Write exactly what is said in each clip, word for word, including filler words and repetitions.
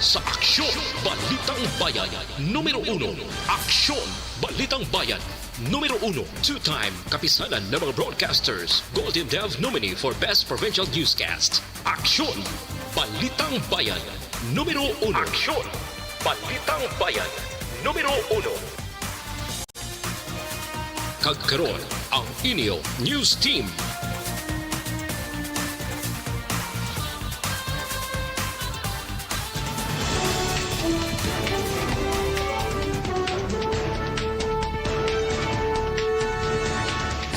Sa Aksyon, Balitang Bayan, numero uno. Aksyon, Balitang Bayan, numero uno. Two-time kapisanan ng mga broadcasters, Golden Dove nominee for Best Provincial Newscast. Aksyon, Balitang Bayan, numero uno. Aksyon, Balitang Bayan, numero uno. Kag karon, ang inyo news team.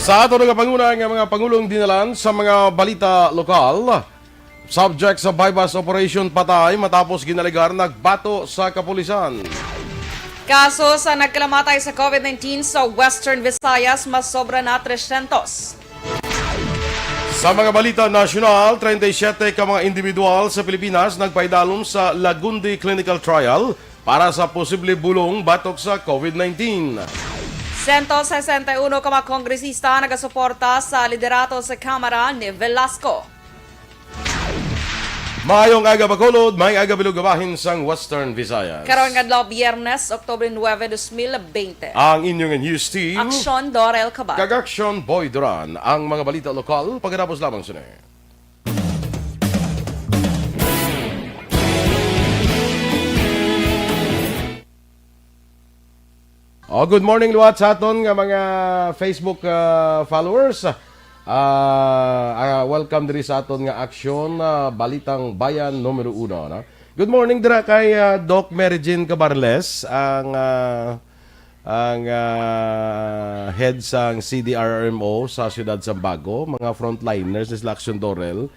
Sa ato nga panguna nga mga pangulong dinalan sa mga balita lokal, subject sa buy-bust operation patay matapos ginaligar nagbato sa kapulisan. Kaso sa nagkalamatay sa covid nineteen sa Western Visayas, masobra na trescientos. Sa mga balita nasyonal, treinta y siete ka mga individual sa Pilipinas nagpaidalom sa Lagundi Clinical Trial para sa posible bulong batok sa covid nineteen. Sento sesenta y uno ka mga kongresista nagasuporta sa liderato sa Kamara ni Velasco. Maayong aga, Bacolod. Maayong aga, Bilog, bahin sang Western Visayas. Karon nga adlaw, Biyernes, Oktubre nuebe, dos mil bente. Ang inyong news team, Aksyon, Dorel Cabal. Kag Aksyon, Boy Duran. Ang mga balita lokal, pagkatapos lamang sini. Oh, good morning liwat sa aton nga mga Facebook, ah, followers. Ah, ah, welcome diri sa aton nga Aksyon, ah, Balitang Bayan numero uno, no? Good morning dira kay, ah, Doc Mary Jean Cabarles, ang, ah, ang, ah, head sang C D R R M O sa siyudad sa Bago, mga frontliners ni sila Aksyon Dorel.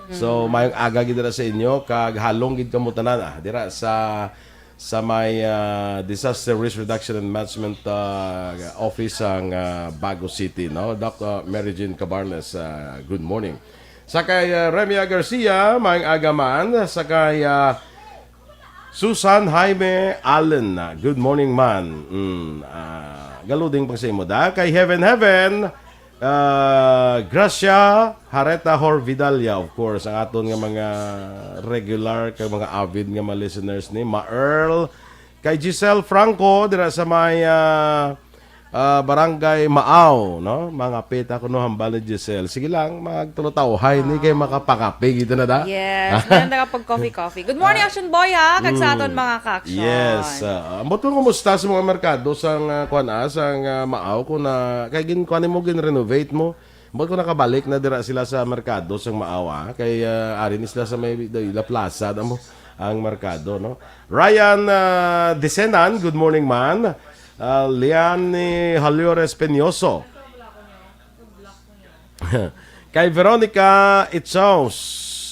So, mayong aga gid dira sa inyo, kag halong gid kamo tanan, ah, dira sa sa may, ah, Disaster Risk Reduction and Management, ah, Office sang, ah, Bago City, no? Doc, ah, Mary Jean Cabarles, ah, good morning. Sa kay, ah, Remia Garcia, maayong aga man. Sa kay, ah, Susan Jaime Allen, ah, good morning man. Mm, ah, galuding pang sa imo da. Kay Heaven Heaven, Ah, Gracia Hareta Horvidalia, of course, ang aton nga mga regular kag mga avid nga mga listeners ni Ma Earl, kay Giselle Franco dira sa may, ah, ah, Barangay Maaw, no? Mga pita kuno hambal ni Giselle. Sige lang, magtulotawhay ni kay makapangape gid na da. Yes, meron na kapag coffee-coffee. Good morning, Action Boy, ha? Kag sa aton mga ka-action. Yes, ah, ambot mo kumusta sa mga merkado sang, ah, kuan, ah, sang, ah, Maaw, kung na, kay gin-, kuan mo, gin-renovate mo. Ambot ko nakabalik na dira sila sa merkado sang Maaw, ah, kay, ah, ari ni sila sa may La Plaza, amo ang merkado, no? Ryan, ah, Disenan, good morning, man. Ah, Liani Haliores Peñoso. Kay Veronica Itzaus,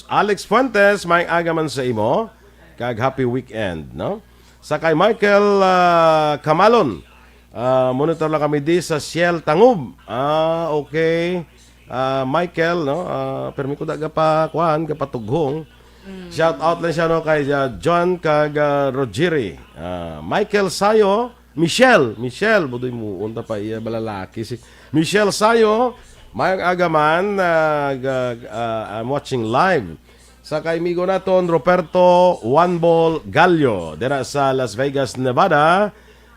Alex Fuentes, may aga man sa imo, kag happy weekend, no? Sa kay Michael, ah, Camalon, ah, monitor lang kami di sa Shell Tangub. Ah, okay. Ah, Michael, no? Ah, permi ko da gapa, kuan, gapatughong. Shout out lang siya, no, kay, ah, John kag, ah, Rogeri. Ah, Michael Sayo, Michelle, Michelle, budoy muon ta pa iya balalaki si Michelle Sayo. Mayong aga man, ah, ga-, ah, I'm watching live. Sa kay amigo naton, Roberto One Ball Gallo, dira sa Las Vegas, Nevada.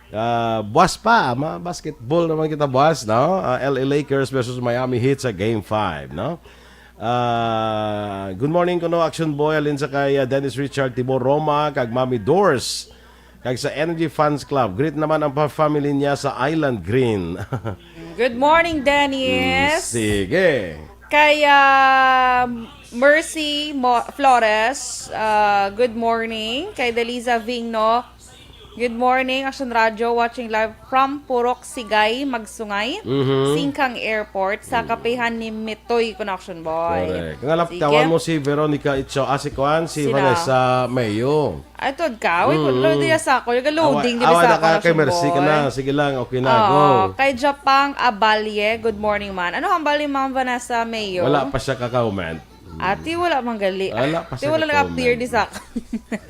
Ah, buas pa, ma-basketball naman kita buas, no? Ah, L A Lakers versus Miami Heat sa Game five, no? Ah, good morning kuno, Action Boy, alin sa kay, ah, Dennis Richard Tibor Roma, kag Mami Doors, kag sa Energy Fans Club. Greet naman ang pa-, family niya sa Island Green. Good morning, Dennis. Mm, sige. Kay, ah, Mercy Mo-, Flores, ah, good morning. Kay Deliza Vingno, good morning, Action Radio, watching live from Purok Sigay, Magsungay, Mhm. Singkang Airport, sa Mm. kapihan ni Mitoy Connection Boy. Correct. Nga lap-, Sige. tawan mo si Veronica Itso, ah, si Kuan, si Sina? Vanessa Mayo. Ay, tuod ka. Uy, Mm. lo, diya sa ako. Yung loading, Awa, di ba, awa sa na ka ako, kay Mercy ka Boy? Na. Sige lang, okay na, Oo, go. Kay Japang Abalye, good morning, man. Ano hambal ni Ma'am Vanessa Mayo? Wala pa siya ka-comment. Ati, wala man gali. Wala pa Ti, siya wala ka-comment. Nag-appear di sa ako.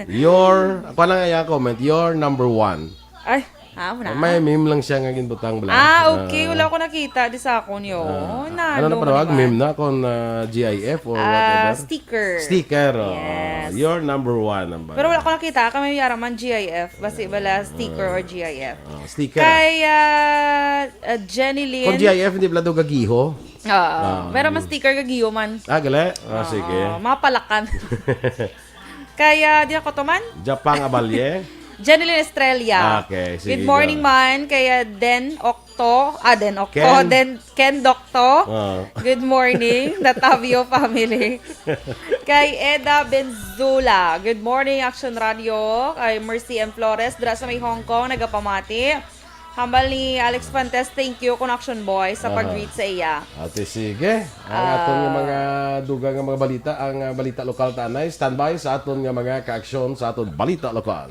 Your, ako lang yung comment, your number one. Ay, Ah, wala. May meme lang siya nga ginbutang, bala. Ah, okay. Ah. Wala ko nakita di sa akon, yo. Ah, Oh, ano na nalo, panawag? Meme na kung, ah, G I F or Ah, whatever? sticker. Sticker, oh. Yes. You're number one, ang Pero wala bala. ko nakita. Kami yara man G I F. Basi bala sticker or G I F. Oh, sticker, ah. Kay, ah, ah, Jenny Lynn. Kung G I F, hindi bala daw gagiho. Oo. Ah, Pero mas mm. sticker gagiho man. Ah, gali? Ah, Oo, sige. mapalakan. Kaya, di ako to man. Japang Abalye? Jenilyn Estrella. Okay, sige, Good morning go. man. Kaya Den Octo. Ah, Den Octo. Ken? Den, Ken Docto. Ah. Good morning, the Tavio family. Kay Eda Benzula. Good morning, Action Radio. Kay Mercy M Flores, dira sa may Hong Kong, nagapamati. Hambal ni Alex Fuentes, thank you, Connection Boy, sa Aha. pag-greet sa iya. Ate, sige. Ang aton nga Ah. mga dugang nga mga balita, ang, ah, balita lokal ta anay. Standby sa aton nga mga kaaksyon sa aton balita lokal.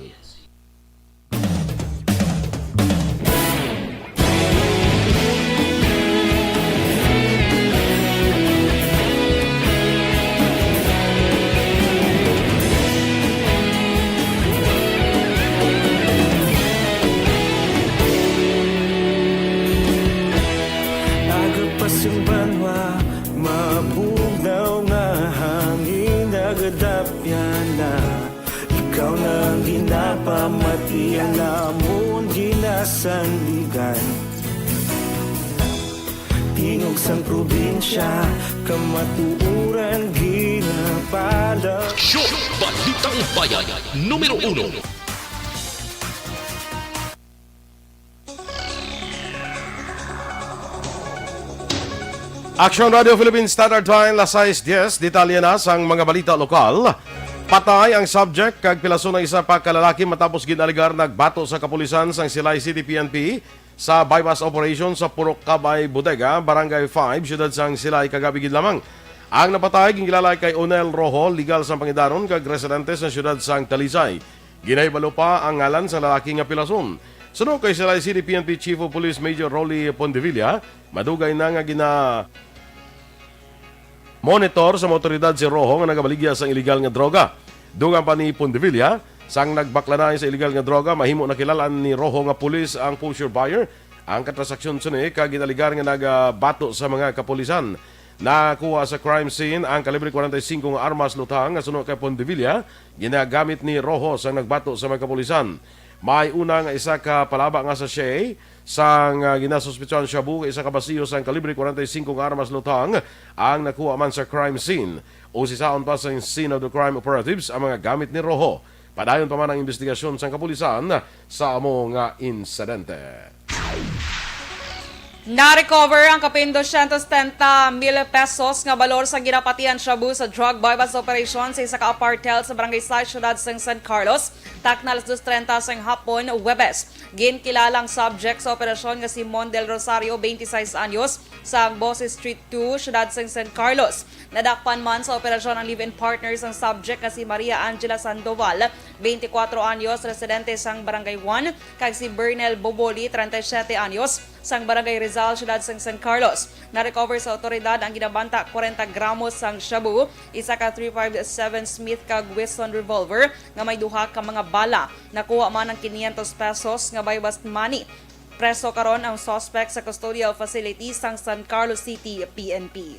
Aga pa sing banwa, mabugnaw nga hangin nagadapyan na. Ikaw na ang ginapamati, ang amon ginasandigan. Tingog sang probinsya, kamatuoran ginapala. Aksyon! Balitang Bayan, numero uno. Action Radio Philippine Standard Time, las sais dies. Detalye na sang mga balita lokal. Patay ang subject kag pilason ang isa pa ka lalaki matapos gin-alegar nagbato sa kapulisan sang Silay City P N P sa buy-bust operation sa Purok Kabay Bodega, Barangay five, siyudad sang Silay, kagabi gid lamang. Ang napatay ginkilala kay Onel Rojo, legal sang pangidaron kag residente sa siyudad sang Talisay. Ginahibalo pa ang ngalan sa lalaki nga pilason. Suno kay Silay City P N P Chief of Police Major Rolly Pondevilla, madugay na nga gina-monitor sa mga awtoridad si Rojo nga nagabaligya sang iligal nga droga. Dugang pa ni Pondevilla, sang nagbaklanan sa iligal nga droga, mahimo nakilal-an ni Rojo nga pulis ang poseur buyer. Ang katransaksyon sini ka ginalegar nga nagabato sa mga kapulisan. Nakuha sa crime scene ang kalibre kwarenta y singko nga armas luthang nga suno kay Pondevilla, ginagamit ni Rojo sang nagbato sa mga kapulisan. May una nga isa ka palaba nga sachet sang, ah, ginasuspetsahan shabu kag isa ka basiyo sang kalibre kwarenta y singko nga armas luthang ang nakuha man sa crime scene. Usisaon pa sa scene of the crime operatives ang mga gamit ni Rojo. Padayon pa man ang imbestigasyon sang kapulisan sa amo nga insidente. Na-recover ang kapin dosyentos setenta mil pesos nga balor sang ginapatian shabu sa drug buy-bust operation sa isa ka apartel sa Barangay Sais, siyudad sang San Carlos, takna alas dos treinta sang hapon, Huwebes. Ginkilala ang subject sa operasyon nga si Mon Del Rosario, twenty-six anyos, sa Boses Street two, siyudad sang San Carlos. Nadakpan man sa operasyon ang live-in partner sang subject nga si Maria Angela Sandoval, twenty-kuwatro anyos, residente sang Barangay one, kag si Bernel Boboli, treinta y siete anyos, sang Barangay Rizal, siyudad sang San Carlos. Na-recover sa awtoridad ang ginabanta kwarenta gramos sang shabu, isa ka three five seven Smith kag Wesson revolver nga may duha ka mga bala. Nakuha man ang quinientos pesos nga buy-bust money. Preso karon ang suspect sa custodial facility sang San Carlos City P N P.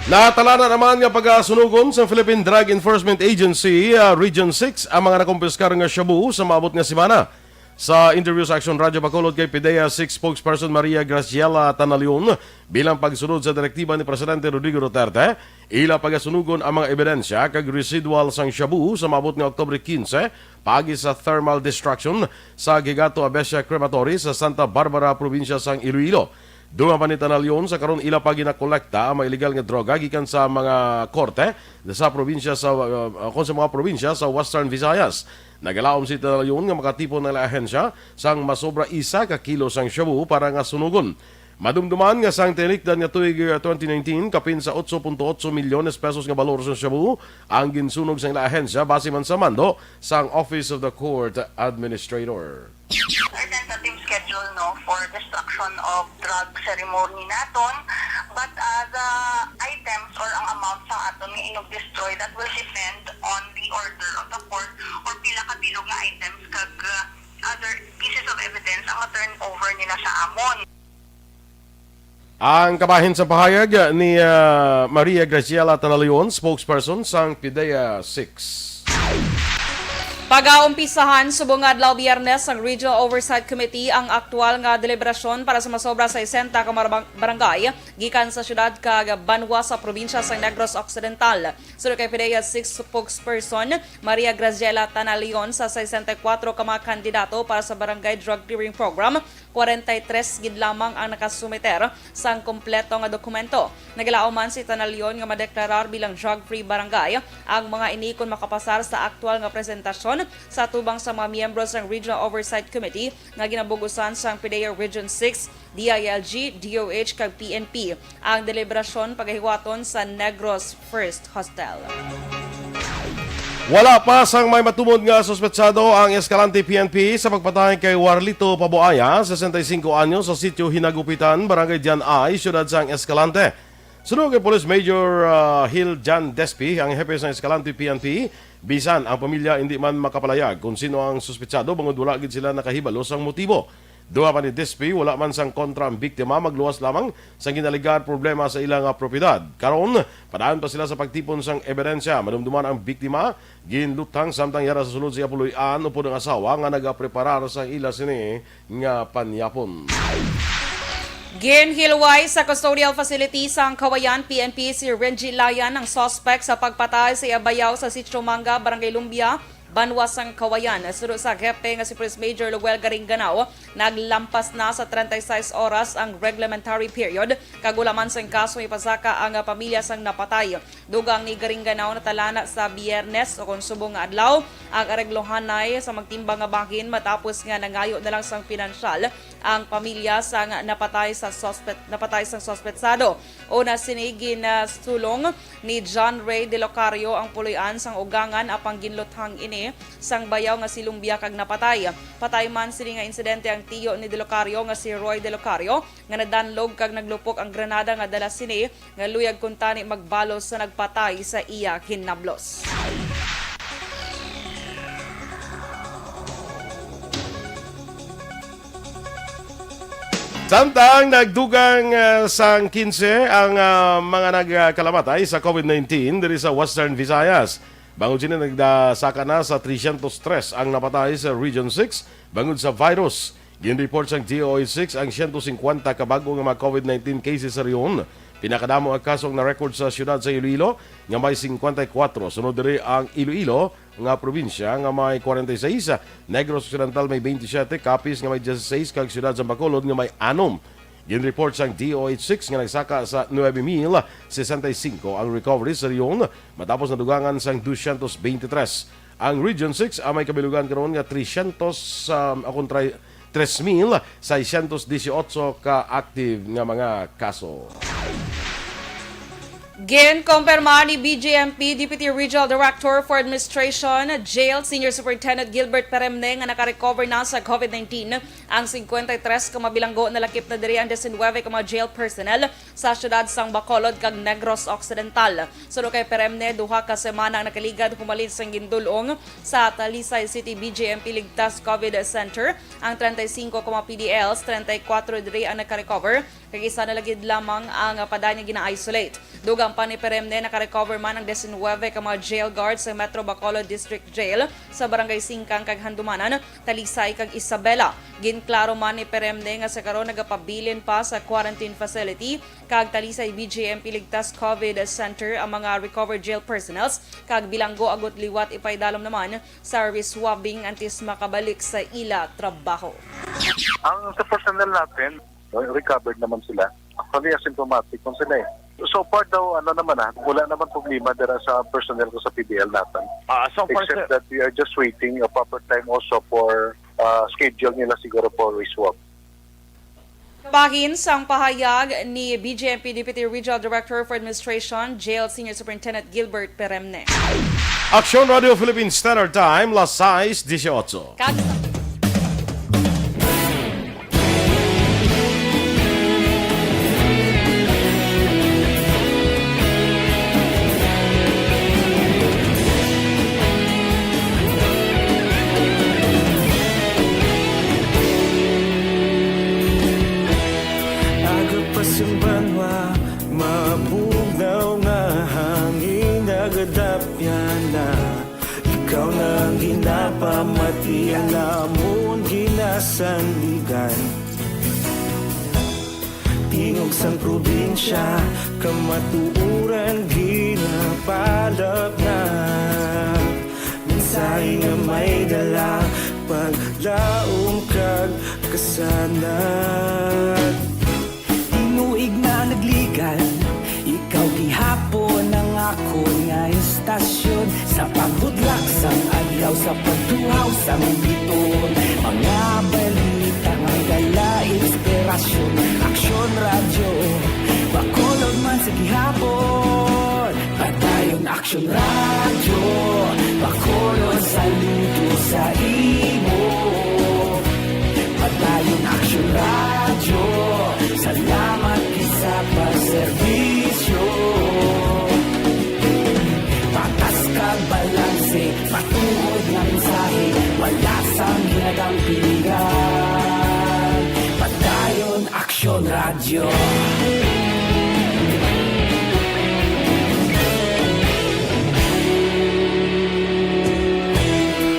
Natalana naman nga pagasunugon sa Philippine Drug Enforcement Agency, ah, Region six ang mga nakumpiskar nga shabu sa maabot nga semana. Sa interview sa Action Radio Bacolod kay PDEA six spokesperson Maria Graciela Tanalion, bilang pagsunod sa direktiba ni Presidente Rodrigo Duterte, ila pagasunugon ang mga ebidensya kag residual sang shabu sa maabot nga Oktubre quince, paagi sa thermal destruction sa Gigato Abesia Crematory sa Santa Barbara, probinsya sang Iloilo. Dugang pa ni Tanalion, sa karon ila pa ginakolekta ang mga iligal nga droga gikan sa mga korte sa probinsya sa, uh, kon sa mga probinsya sa Western Visayas. Nagalaom si Tanalion nga makatipon ang ahensya sang masobra isa ka kilo sang shabu para nga sunugon. Madumduman nga sang tinikdan nga tuig, uh, twenty nineteen, kapin sa otso punto otso milyones pesos nga balor sang shabu ang ginsunog sang ila ahensya base man sa mando sang Office of the Court Administrator. Our tentative schedule, no, for destruction of drug ceremony naton, but, uh, the items or ang amount sa aton nga inug-destroy, that will depend on the order of the court or pila ka bilog nga items kag, uh, other pieces of evidence ang Ang kabahin sa pahayag ni, ah, Maria Graciela Tanalion, spokesperson sang PDEA six. Pagaumpisahan subong nga adlaw Biyernes sang Regional Oversight Committee ang aktual nga deliberasyon para sa masobra sesenta ka mga barang-, barangay gikan sa siyudad kag banwa sa probinsya sa Negros Occidental. Suno kay PDEA six spokesperson Maria Graciela Tanalion, sa sesenta y kuwatro ka mga kandidato para sa Barangay Drug Clearing Program, kwarenta y tres gid lamang ang nakasumiter sang kompleto nga dokumento. Naglaom man si Tanalion nga madeklarar bilang drug-free barangay ang mga ini kon makapasar sa aktual nga presentasyon sa atubang sa mga miyembro sang Regional Oversight Committee nga ginabug-usan sang PDEA Region six, DILG, DOH, kag PNP. Ang deliberasyon pagahiwaton sa Negros First Hostel. Wala pa sang may matumod nga suspetsado ang Escalante PNP sa pagpatay kay Warlito Pabuaya, sesenta y cinco anyos, sa sitio Hinagupitan, Barangay Dianay, siyudad sang Escalante. Suno kay Police Major, ah, Hill John Despi, ang hepe sang Escalante PNP, bisan ang pamilya indi man makapalayag kon sino ang suspetsado bangod wala gid sila nakahibalo sang motibo. Duha pa ni Despi, wala man sang kontra ang biktima, magluwas lamang sang ginalegar problema sa ila nga propiedad. Karon, padayon pa sila sa pagtipon sang ebidensya. Madumduman ang biktima ginluthang samtang yara sa sulod sa iya puloy-an upod ang asawa nga nagapreparar sang ila sini nga panyapon. Ginhilway sa custodial facility sang Kawayan PNP si Renji Layan, ang suspect sa pagpatay sa iya bayaw sa Sitio Manga, Barangay Lumbia, banwa sang Kawayan. Suno sa hepe nga si Police Major Lowell Garingganao, naglampas na sa treinta y seis oras ang reglementary period, kag wala man sang kaso ipasaka ang pamilya sang napatay. Dugang ni Garingganao, natalana sa Biyernes o kon subong nga adlaw ang areglohanay sa magtimbang nga bahin, matapos nga nangayo na lang sang pinansyal ang pamilya sang napatay sa suspect, napatay sang suspetsado. Una sini, ginasulong ni John Ray De Locario ang puloy-an sang ugangan, apang ginluthang ini sang bayaw nga si Lumbia kag napatay. Patay man sini nga insidente ang tiyo ni De Locario nga si Roy De Locario, nga nadanlog kag naglupok ang granada nga dala sini, nga luyag kuntani magbalos sa nagpatay sa iya hinablos. Samtang nagdugang, ah, sang quince ang, ah, mga nagkalamatay sa COVID nineteen diri sa Western Visayas. Bangod sini, nagdasaka na sa trescientos tres ang napatay sa Region six bangod sa virus. Gin-report sang D O H six ang siyento singkwenta ka bag-o nga mga COVID nineteen cases sa rehiyon. Pinakadamo nga kaso ang na-record sa siyudad sa Iloilo, nga may singkwenta y kuwatro. Sunod diri ang Iloilo nga probinsya, nga may kwarenta y seis, Negros Occidental may bentisiete, Capiz nga may dieciséis, kag siyudad sa Bacolod nga may anom. Gin-report sang D O H six nga nagsaka sa nuebe mil sesenta y singko ang recovery sa rehiyon, matapos nadugangan sang dosyentos beintitres. Ang Region six, ah, may kabilugan karon nga trescientos, ah, akon tri-, tres mil seiscientos dieciocho ka active nga mga kaso. Ginkumpirma ni B J M P Deputy Regional Director for Administration, Jail Senior Superintendent Gilbert Peremne nga naka-recover na sa COVID nineteen ang singkwenta y tres ka mga bilanggo. Nalakip na diri ang diecinuebe ka mga jail personnel sa siyudad sang Bacolod kag Negros Occidental. Suno kay Peremne, duha ka semana ang nakaligad humalin sang gindul-ong sa Talisay City B J M P Ligtas COVID Center ang treinta y cinco ka mga P D Ls, treinta y cuatro diri ang naka-recover, kag isa na lang gid lamang ang padayon nga gina-isolate. Dugang pa ni Peremne, naka-recover man ang diecinuebe ka mga jail guards sa Metro Bacolod District Jail sa Barangay Singkang kag Handumanan, Talisay kag Isabela. Ginklaro man ni Peremne nga sa karon nagapabilin pa sa quarantine facility kag Talisay B J M P Ligtas COVID Center ang mga recovered jail personnels, kag bilanggo agud liwat ipaidalom naman sa reswabbing antes makabalik sa ila trabaho. Ang sa personnel natin, recovered naman sila. Actually, asymptomatic man sila eh. So far daw, ano naman ah, wala naman problema dira sa personnel ko sa P D L natin. Ah, so far, Except sir, that we are just waiting a proper time also for, ah, schedule nila siguro for reswab. Bahin sang pahayag ni B J M P Deputy Regional Director for Administration, Jail Senior Superintendent Gilbert Peremne. Aksyon Radio Philippine Standard Time, las sais dieciocho. Kag Aga pa simba Pati ang namon ginasandigan. Tingog sang probinsya, kamatuoran ginapalapnag. Mensahe nga may dala, paglaom kag kasanag. Tinuig na nagligan, ikaw gihapon ang akon nga istasyon. Sa pagbudlak sang adlaw, sa pagtuhaw sang bituon, mga balita nga may dala inspirasyon. Aksyon Radyo, Bacolod man sa gihapon. Padayon Aksyon Radyo, Bacolod saludo sa imo. Padayon Aksyon Radyo, salamat gid sa pagserbisyo. Patas kag balanse, matuod nga mensahe, wala sang ginadampigan. Padayon Aksyon Radyo.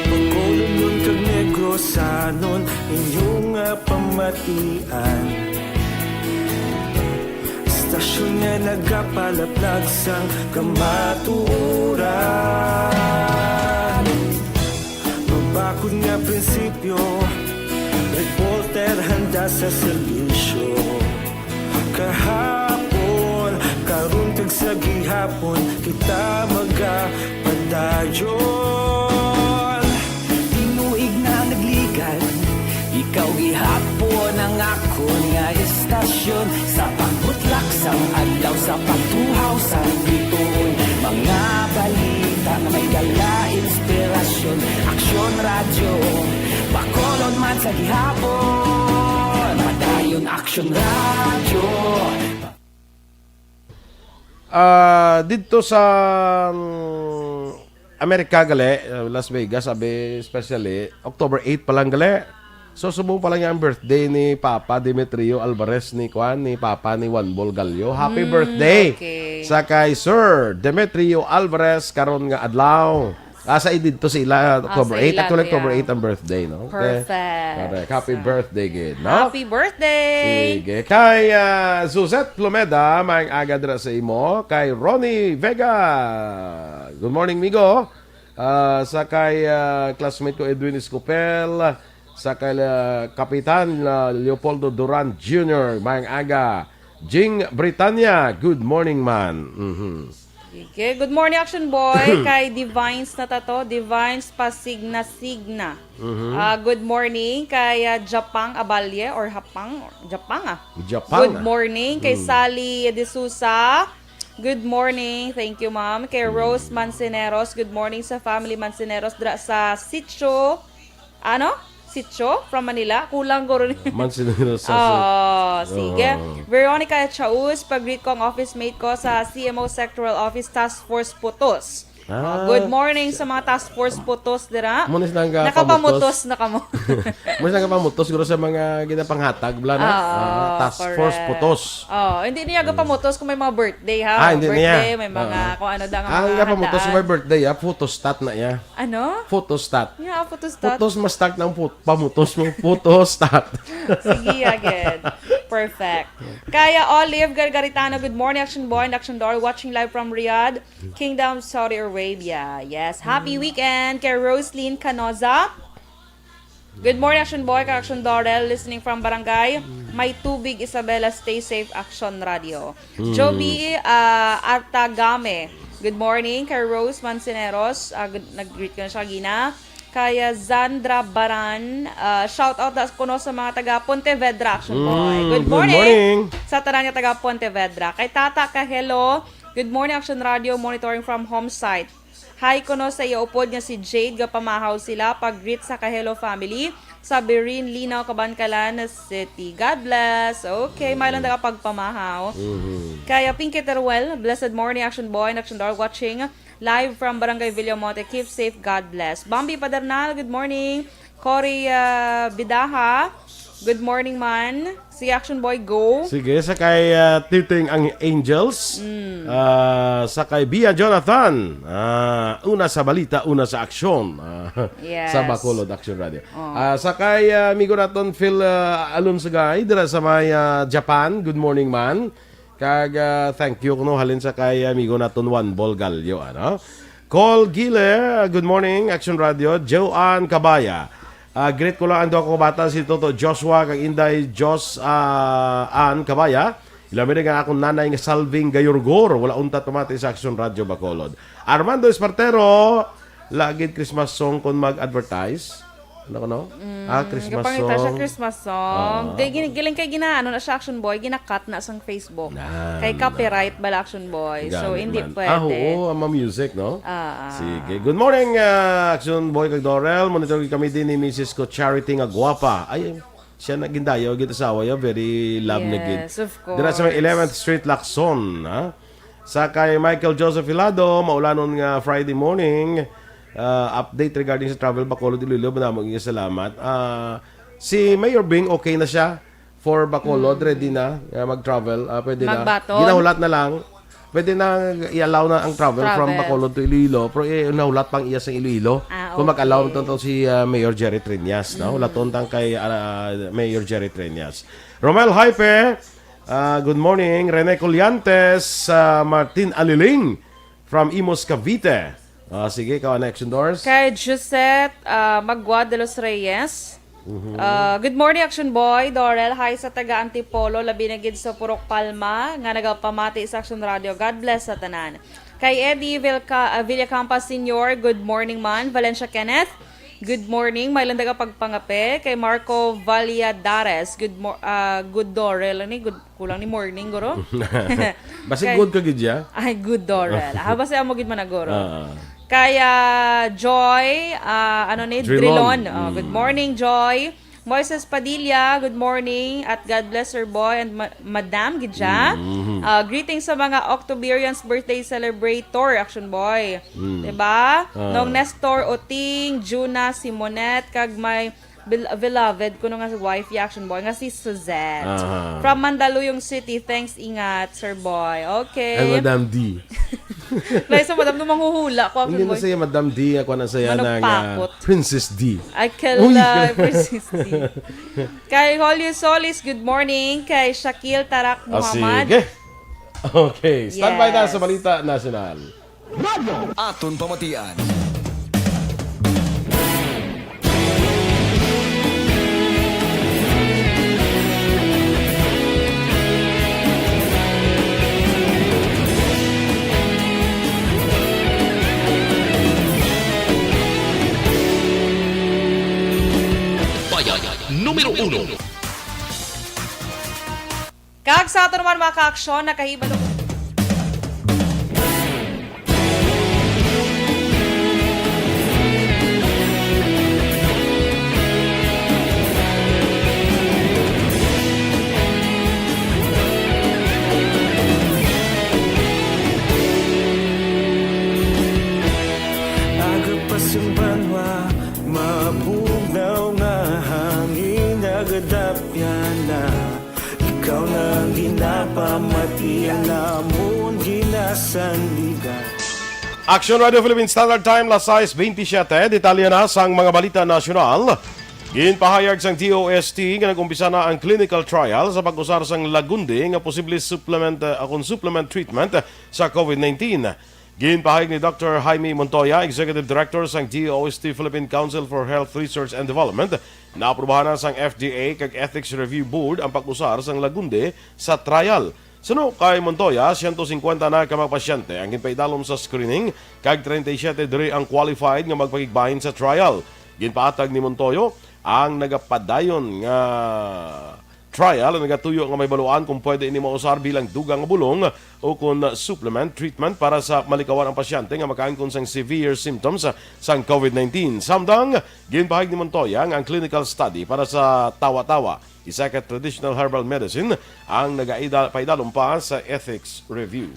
Bacolodnon kag Negrosanon, inyo nga pamatian. Istasyon nga nagapalaplag sang kamatuoran. Mabakod nga prinsipyo, reporter handa sa serbisyo. Kahapon, karon kag sa gihapon, kita magapadayon. Tinuig na nagligan, ikaw gihapon ang akon nga istasyon. Sa pagbutlak sang adlaw, sa pagtuhaw sang bituon, mga balita nga may dala inspirasyon. Aksyon Radyo, Bacolod man sa gihapon. Padayon Aksyon Radyo. Ah, didto sa, mm, Amerika gali, uh, Las Vegas, abi, especially, October eight pa lang gali. So, subong pa lang ang birthday ni Papa Demetrio Alvarez, ni kuan, ni Papa ni Juan Bol Gallo. Happy Mm, birthday okay. sa kay Sir Demetrio Alvarez karon nga adlaw. Asa didto sila, October Ah, sa eight? ila Actually, October diya. eight ang birthday, no? Okay. Perfect. Correct. Happy So, birthday, gid, no? Happy birthday! Sige. Kay, ah, Suzette Plomeda, maayong aga dira sa imo. Kay Ronnie Vega, good morning, migo. Ah, sa kay, ah, classmate ko, Edwin Escopel. Sa kay, ah, Kapitan, ah, Leopoldo Duran Junior, maayong aga. Jing Britanya, good morning, man. Mhm. Okay. Good morning, Action Boy. Kay Divines na ta to. Divines Pasignasigna. Mhm. Ah, good morning kay, ah, Japang Abalye or Hapang? Japang, ah. Japang, Good ah. morning kay Mm. Sally De Sousa. Good morning. Thank you, ma'am. Kay Mm. Rose Manceneros. Good morning sa family Manceneros dra sa Sitio. Ano? Sitio from Manila? Kulang guro ni. Manceneros sa Oo, Sitio. sige. Oo. Veronica Chaus, pag-greet ko ang office mate ko sa C M O Sectoral Office Task Force Putos. Ah. Good morning sa mga Task Force Putos dira. Mo na sila nga Nakapamutos pamutos. na kamo. Mo na sila nga pamutos, siguro sa mga ginapanghatag, bla, na? Oo, Ah, Task Force correct. Putos. Oh, hindi niya gapamutos kung may mga birthday, ha? Ah, hindi niya. Birthday, may mga Oo. kung ano da nga Ang mga gapamutos, handaan. may birthday, ah, photostat na iya. Ano? Photostat. Yeah, photostat. Putos, mas start ng put-, pamutos mo. Photostat. Sige, again. Perfect. Kaya Olive Gargaritano, good morning, Action Boy and Action Doll, watching live from Riyadh, Kingdom, Saudi Arabia. Yes, happy Mm. weekend kay Roslyn Canoza. Good morning, Action Boy, kay Action Dorel, listening from Barangay Mm. May Tubig, Isabela. Stay safe, Action Radio. Mm. Joby, ah, Artagame. Good morning kay Rose Manceneros. Ah, good, nag-greet ko na siya, Gina. Kaya Zandra Baran, ah, shout out na kuno sa mga taga Pontevedra, Action Boy. Mm, Good good morning morning. sa tanan nga taga Pontevedra. Kay Tata Kahelo, good morning, Action Radio, monitoring from home site. Hi kuno sa iya upod nga si Jade, gapamahaw sila, pag-greet sa Kahelo family sa Birin, Linaw, Kabankalan City. God bless. Okay, may lang nakapagpamahaw. Mhm. Kaya Pinky Teruel, blessed morning, Action Boy and Action Doll, watching live from Barangay Villamonte. Keep safe. God bless. Bambi Padernal, good morning. Cory, ah, Bidaha, Good morning, man. Si Action Boy, go. Sige, sa kay, ah, Titing ang Angels. Mm. Ah, sa kay Bia Jonathan. Ah, una sa balita, una sa aksyon. Ah, Yes. sa Bacolod Action Radio. Oh. Ah, sa kay, ah, amigo naton Phil, ah, Alonsagay, dira sa may, ah, Japan. Good morning, man. Kag, ah, thank you kuno halin sa kay amigo naton Juan Bolgallo, ano? Col Gile, good morning, Action Radio. Joanne Cabaya. Ah, greet ko lang ang duha ko bata, si Toto Joshua kag Inday Jos, ah, Ann Cabaya. Ilami nga akong nanay nga Salving Gayorgor, wala untat pamati sa Action Radio Bacolod. Armando Espartero, lagid Christmas song kon mag-advertise. Ano ko, no? Mm, Ah, Christmas gapangita siya song. Christmas song. Ah. Di, gin-, giling kay gina, ano na siya, Action Boy, gina-cut na sang Facebook. Na, Kay na. copyright bala, Action Boy. So, Gani hindi man. pwede. Ah, oo, ang mga music, no? Ah, ah. Sige. Good morning, ah, Action Boy kag Dorel. Monitor kami din ni Missus ko, Charity nga gwapa. Ay, siya na gindayaw, gid asawa ya, very love na gid. Yes, of Dira sa may course. eleventh Street, Lacson, ha? Sa kay Michael Joseph Hilado, maulanon nga Friday morning, ah, update regarding sa travel Bacolod, Iloilo, madamo nga salamat. Ah, si Mayor Bing, okay na siya for Bacolod, Mm. ready na, ah, mag-travel, ah, pwede na. Magbaton. Ginahulat na lang, pwede na i-allow na ang travel from Travel. Bacolod to Iloilo, pero, eh, nahulat pang iya sa Iloilo. Ah, Kung mag-allow okay. to, to si, ah, Mayor Jerry Triñas, no? Mm. Hulaton tang kay, ah, Mayor Jerry Triñas. Romel Hype, ah, good morning. Rene Colliantes, ah, Martin Aliling from Imus, Cavite. Ah, sige, ikaw ang next endorse. Kay Josette, ah, Magua de los Reyes. Mhm. Ah, good morning, Action Boy. Dorel, hi sa taga Antipolo, labi na gid sa Purok Palma, nga nagapamati sa Action Radio. God bless sa tanan. Kay Eddie Vilca-, ah, Villacampa Senior, good morning man. Valencia Kenneth, good morning. May lang daga pagpangape. Kay Marco Valladares, good mor-, ah, good Dorel. Ano ni? Good, kulang ni morning, guro. Basi Kay good ka gid ya? Ay, good Dorel. Ah, basi amo gid man na, guro. Ah. Kay, ah, Joy, ah, ano ni? Drilon. Drilon. Oh, good Mm. morning, Joy. Moises Padilla, good morning. At God bless, Sir Boy and Ma-, Madam, gid siya. Mm. Ah, greetings sa mga Octoberians birthday celebrator, Action Boy. Mm. Diba? Ah. Nong Nestor, Oting, Juna, Simonet, kag may bel-, beloved kuno nga wife ya, Action Boy, nga si Suzette. Aha. From Mandaluyong City, thanks, ingat, Sir Boy. Okay. Ay, Madam D. Lain sa Madam, no, manghuhula ko, Action Hindi na Boy. siya Madam D, ako na siya Manong ng, ah, Pakot. Princess D. Ay, kala Uy! Princess D. Kay Julio Solis, good morning. Kay Shakil Tarak Ah, Muhammad. sige. Okay, standby na Yes. sa Balita Nasyonal. Aton pamatian. Bayan numero uno. Kag sa ato naman, mga ka-aksyon, nakahibalo. Aga pa sing banwa, mabugnaw nga hangin, nagadapyan na. Ikaw na ang ginapamati, ang amon ginasandigan. Action Radio Philippine Standard Time, las sais veintisiete. Detalye na sang mga balita nasyonal. Ginpahayag sang D O S T nga nag-umpisa na ang clinical trial sa pag-usar sang Lagundi nga posible supplement, uh, akon supplement treatment sa COVID nineteen. Ginpahayag ni Doctor Jaime Montoya, Executive Director sang D O S T Philippine Council for Health Research and Development, naaprubahan na sang F D A kag Ethics Review Board ang pag-usar sang Lagundi sa trial. Suno kay Montoya, siyento singkwenta na ka mga pasyente ang ginpaidalom sa screening, kag treinta y siete diri ang qualified nga magpakigbahin sa trial. Ginpahatag ni Montoya ang nagapadayon nga trial ang nagatuyo nga mahibaluan kung pwede ini mausar bilang dugang nga bulong o kon supplement treatment para sa malikawan ang pasyente nga makaangkon sang severe symptoms sang COVID nineteen. Samtang, ginpahayag ni Montoya nga ang clinical study para sa tawa-tawa, isa ka traditional herbal medicine, ang nagaida-, paidalom pa sa ethics review.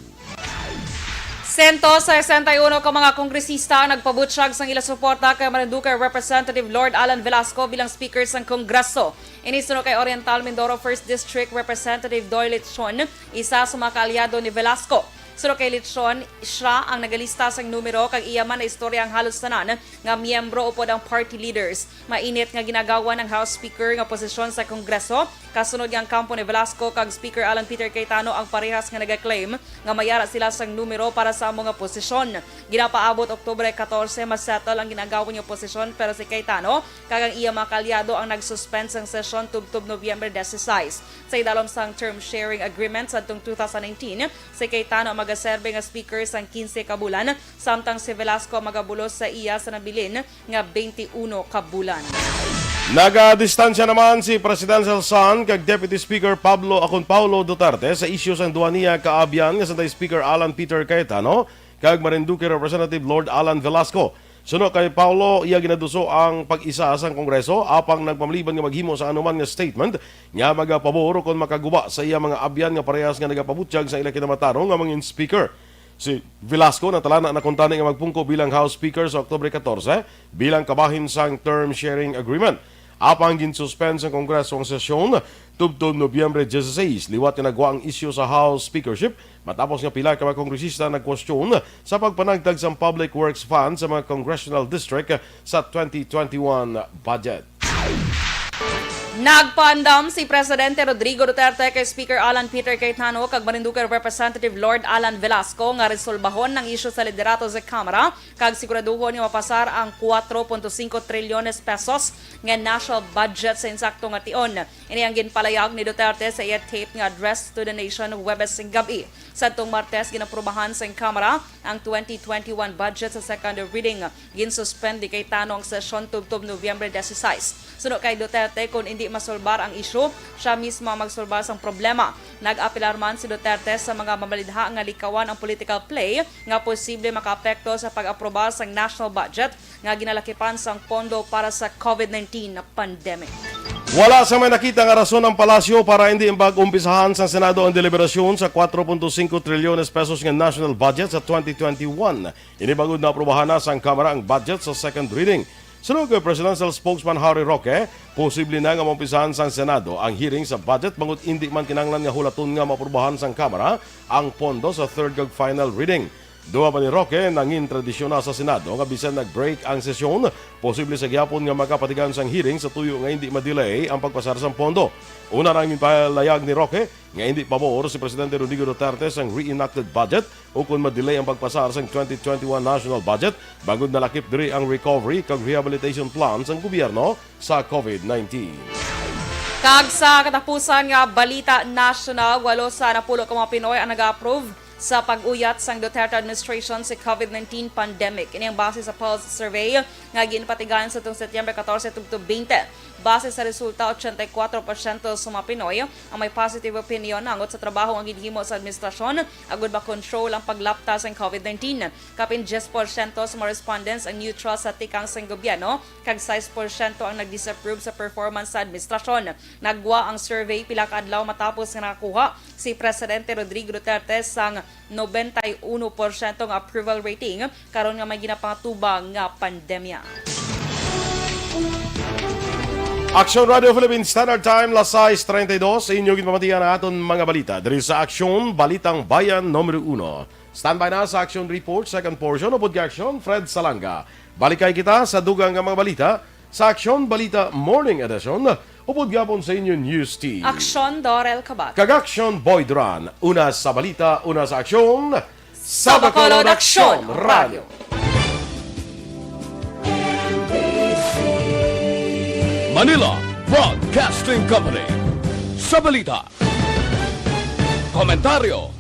Sento sesenta y uno ka mga kongresista ang nagpabutyag sang ila suporta kay Marinduque Representative Lord Alan Velasco bilang Speaker sang Kongreso. Ini suno kay Oriental Mindoro First District Representative Doy Lechon, isa sa mga kaalyado ni Velasco. Suno kay Lechon, siya ang nagalista sang numero kag iya man naistorya ang halos tanan nga miyembro upod ang party leaders. Mainit nga ginagawan ang House Speaker nga posisyon sa Kongreso, kasunod nga ang kampo ni Velasco kag Speaker Alan Peter Cayetano ang parehas nga nagaklaim nga mayara sila sang numero para sa amo nga posisyon. Ginapaabot Oktubre katorse, masettle ang ginagawan nga posisyon, pero si Cayetano kag ang iya mga kaalyado ang nag-suspend sang sesyon tubtob Nobyembre dieciséis. Sa idalom sang term sharing agreement sadtong two thousand nineteen, si Cayetano ang magaserbe nga speaker sang quince ka bulan, samtang si Velasco magabulos sa iya sa nabilin nga twenty-one ka bulan. Nagadistansya naman si Presidential Son kag Deputy Speaker Pablo Akon Paulo Duterte sa isyu sang duha niya ka abyan nga Senate Speaker Alan Peter Cayetano kag Marinduque Representative Lord Alan Velasco. Suno kay Paulo, iya ginaduso ang pag-isa sang Kongreso, apang nagpamaliban nga maghimo sa anuman nga statement nga magapabor kon makaguba sa iya mga abyan nga parehas nga nagapabutyag sa ila kinamatarong nga mangin speaker. Si Velasco natalana na kuntani nga magpungko bilang House Speaker sa Oktubre katorse bilang kabahin sang term sharing agreement. Apang ginsuspend sang Kongreso ang sesyon tubtob Nobyembre dieciséis, liwat nga nagwa ang isyu sa House Speakership matapos nga pila ka mga kongresista nagkwestiyon sa pagpanagtag sang public works fund sa mga congressional district sa twenty twenty-one budget. Nagpaandam si Presidente Rodrigo Duterte kay Speaker Alan Peter Cayetano kag Marinduque Representative Lord Alan Velasco nga resolbahon ang isyu sa liderato sa Kamara kag siguraduhon nga mapasar ang kwatro punto singko trilyones pesos nga national budget sa insakto nga tion. Ini ang ginpalayag ni Duterte sa iya tape nga Address to the Nation Huwebes sing gab-i. Sadtong Martes, ginaprubahan sang Kamara ang twenty twenty-one budget sa second reading. Ginsuspend ni Cayetano ang sesyon tubtob Nobyembre dieciséis. Suno kay Duterte, kon indi masolbar ang isyu, siya mismo ang magsolbar sang problema. Nag-apelar man si Duterte sa mga mamalidha nga likawan ang political play nga posible makaapekto sa pag-aprobar sang national budget nga ginalakipan sang pondo para sa COVID nineteen pandemic. Wala sa may nakita nga rason ang palasyo para hindi pag-umpisahan sang Senado ang deliberasyon sa kwatro punto singko trilyones pesos nga national budget sa twenty twenty-one. Ini bangod naaprubahan na sang Kamara ang budget sa second reading. Suno kay Presidential Spokesman Harry Roque, posible na nga maumpisahan sang Senado ang hearing sa budget bangod indi man kinahanglan nga hulaton nga maaprubahan sang Kamara ang pondo sa third kag final reading. Dugang pa ni Roque, nangin tradisyon na sa Senado nga bisan nag-break ang sesyon, posible sa gihapon nga makapatigan sang hearing sa tuyo nga hindi ma-delay ang pagpasar sang pondo. Una na ang ginpalayag ni Roque nga hindi pabor si Presidente Rodrigo Duterte sang reenacted budget ukon ma-delay ang pagpasar sang twenty twenty-one national budget bangod nalakip diri ang recovery kag rehabilitation plan sang gobyerno sa COVID nineteen. Kag sa katapusan nga balita nasyonal, walo sa napulo ka mga Pinoy ang nag-approve sa pag-uyat sang Duterte administration sa COVID nineteen pandemic. Ini ang base sa Pulse survey nga ginpatigayon sadtong Setyembre katorse tubtob twenty. Base sa resulta, ochenta y cuatro porsyento sa mga Pinoy ang may positive opinion hangot sa trabaho nga ginhimo sa administrasyon agud ma-control ang paglapta sang COVID nineteen. Kapin diyes porsyento sa mga respondents ang neutral sa tikang sang gobyerno, kag sais porsyento ang nag-disapprove sa performance sa administrasyon. Nagwa ang survey pila ka adlaw matapos nga nakakuha si Presidente Rodrigo Duterte sang noventa y uno porsyento nga approval rating karon nga may ginapangatubang nga pandemya. Aksyon Radio Philippines Standard Time, las sais treinta y dos. Sa inyo ginpamatian ang aton mga balita diri sa Aksyon, Balitang Bayan Numero Uno. Standby na sa Aksyon Report, second portion, upod kay Aksyon, Fred Salanga. Balikay kita sa dugang nga mga balita sa Aksyon Balita Morning Edition, upod gihapon sa inyo News Team. Aksyon, Dorel Kabat. Kag Aksyon, Boy Duran. Una sa balita, una sa aksyon, sa Bacolod Aksyon Radio. Manila Broadcasting Company. Sa balita, komentaryo,